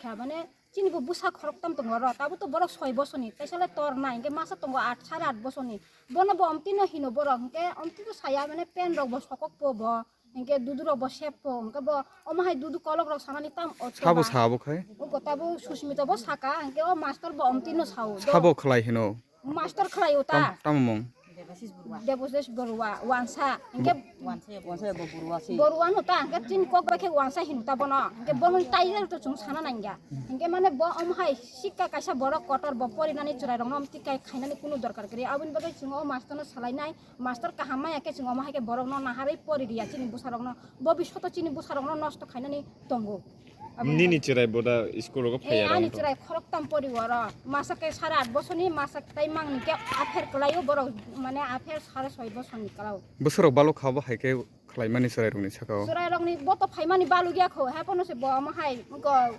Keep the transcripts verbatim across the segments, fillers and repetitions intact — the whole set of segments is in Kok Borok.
Kha mane chini bo bwsa khoroktam tongo oro, tabuk to borok soi bosorni, teisa le tor nai, hinkhe masa tongo at, sare at bosorni. Bono bo omtwi no hino borok, hinkhe omtwi to saya, mane pen rok bo sokok po bo, hinkhe dudu rok bo sep po, hinkhe bo omo hai dudu kolok rok sanani tam o Sabo toba. Sabo khai? Uko tabuk Susmita bo saka, hinkhe o master bo omtwi no sao. Sabo khlai hino? Master khlai o ta. Tam, tamo mung? Debashish Barua, wansa. Hinkhe Wansa, wansa bo Barua se. Barua no ta, hinkhe chini kok bai khe wansa hino ta bono. Hinkhe bono tai to chwng sana nangya. Hinkhe mane bo omo hai sikka kaisa borok kotor bo porinani chwrai rokno omtwi kai khainani kunu dorkar kwrwi. Aboni bagwi chwng o master no salainai, master kaham maya khe chwng omo hai khe borokno naharwi pori riya chini bwsa rokno. Bobishoto chini bwsa rokno nosto khainani tongo. Aboni Nini bagwi chwrai bo da school rogo Eh, phaiya ani rong chwrai khoroktam pori oro. Masa khe sare at bosorni, masa tai mangni khe affair kwlaio borok, mane affair sare soi bosorni kwlao. Bwsarok balok kha bo hai khe khlaimani chwrairokni saka o. Chwrairokni bo to phaimani balugya kho, he pono se bo omo hai wngkha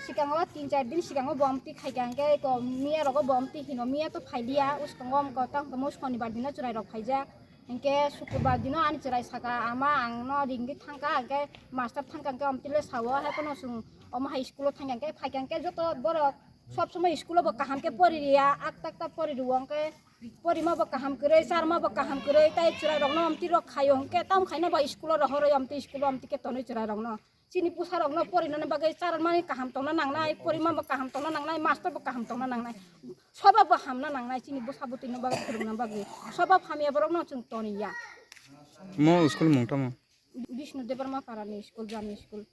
sikango tin char din sikango bo omtwi khaikha, hinkhe ko miya rogo bo omtwi hino, miya to phailiya, uskango omko tang tongmo sonibar dino chwrairok phaijak, hinkhe sukurbar dino ani chwrai saka, "Ama, ang no ringwi thangkha," hinkhe master thangkha, hinkhe omtwi le sao, he pono chwng omo hai school o thangkha, hinkhe phaikha, hinkhe joto borok sob somoi school o bo kaham khe pori riya, akta akta pori rwo, hinkhe Porima bo kaham kwrwi, charma bo kaham kwrwi, tai chwrairokno omtwi rok khaio, hinkhe tam khaina ba school-o rohorwi omtwi school-o omtwi khe tonwi chwrairokno. Chini bwsarokno porinani bagwi charmani kaham tongna nangnai, porima bo kaham tongna nangnai, master bo kaham tongna nangnai, soba bo hamna nangnai, chini bwsa bwtwino bagwi phwrwngna bagwi. Soba hamya borokno chwng toniya. Mo school mung tamo? Bishnu Debbarma Parani school, Jami school.